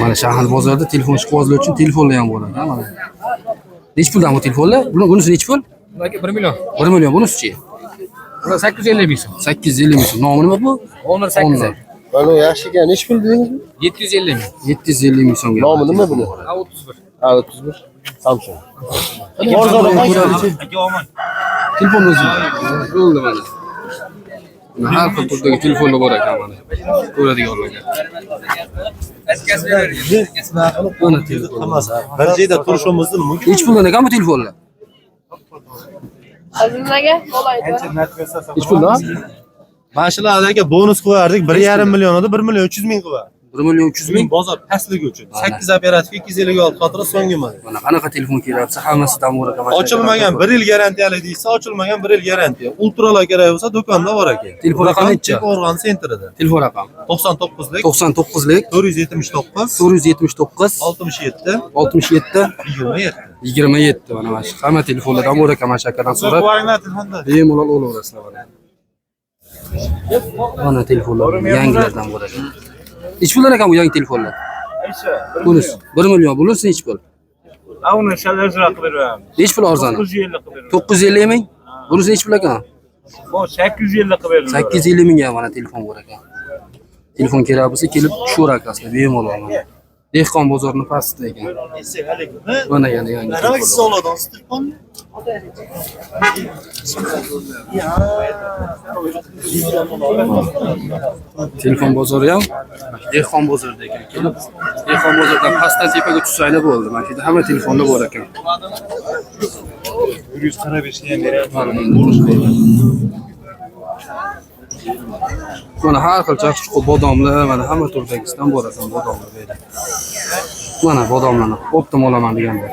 Mana shahar bozorida telefon ishqibozlar uchun telefonlar ham bo'ladi, ha mana. Nechi puldan bu telefonlar? Bunisi nechi pul? Aka 1 million. 1 million bunisichi? Bular 850 ming so'm. 850 ming so'm. Nomi nima bu? Honor 8. Honor. Mana yaxshi ekan. Nechi pul dedingiz? 750 ming. 750 ming so'mga. Nomi nima buni? A31. A31 Samsung. Telefon o'zi. Bo'ldi mana. Mana har xil turdagi telefonlar bor ekan mana. Ko'radiganlarga. Mana telefon. Bir joyda turishimizni mumkin. Nechi puldan ekan bu telefonlar? Aziz aka, bo'laydi. Nechi puldan? Mana shularga aka bonus qo'yardik. 1.5 million edi, 1 million 300 ming qo'yardik. 1 million 300 ming. Bozor pastligi uchun. 8 operativ 256 xotira so'nggi model. Mana qanaqa telefon kelyapsa hammasidan bor ekan. Ochilmagan 1 yil garantiyali deysa, ochilmagan 1 yil garantiya. Ultralar kerak bo'lsa do'konda bor aka. Telefon raqami necha? Qo'rg'on sentrida. Telefon raqami 99lik 99lik 479 479 67 67 27. 27. Mana shu hamma telefonlardan bor ekan, mana shu akadan so'rab bemalol olaverasizlar mana. Mana telefonlar yangilardan bor ekan. Nechi puldan ekan bu yangi telefonlar? Bunisi 1 million, bunisi nechi pul? Uni sal ozroq qilib beramiz. Nechi pul arzoni? 950 qilib beramiz. 950 ming. Bunisi nechi pul ekan? Bu 850 qilib beramiz. 850 mingga mana telefon bor ekan. Telefon kerak bo'lsa kelib tushaver akasizlar bemalol mana. Dehqon bozorini pastida ekan. Mana yana yangi telefonlar. Telefon bozori ham dehqon bozorida ekan. Kelib dehqon bozoridan pastdan tepaga tushsanglar bo'ldi. Mana shu yerda hamma telefonlar bor ekan. 145 ni ham beramiz. Mana har xil chaqchuqi bodomlar, mana hamma turdagisidan bor ekan bodomlar bu yerda. Mana bodomlarni optim olaman deganlar.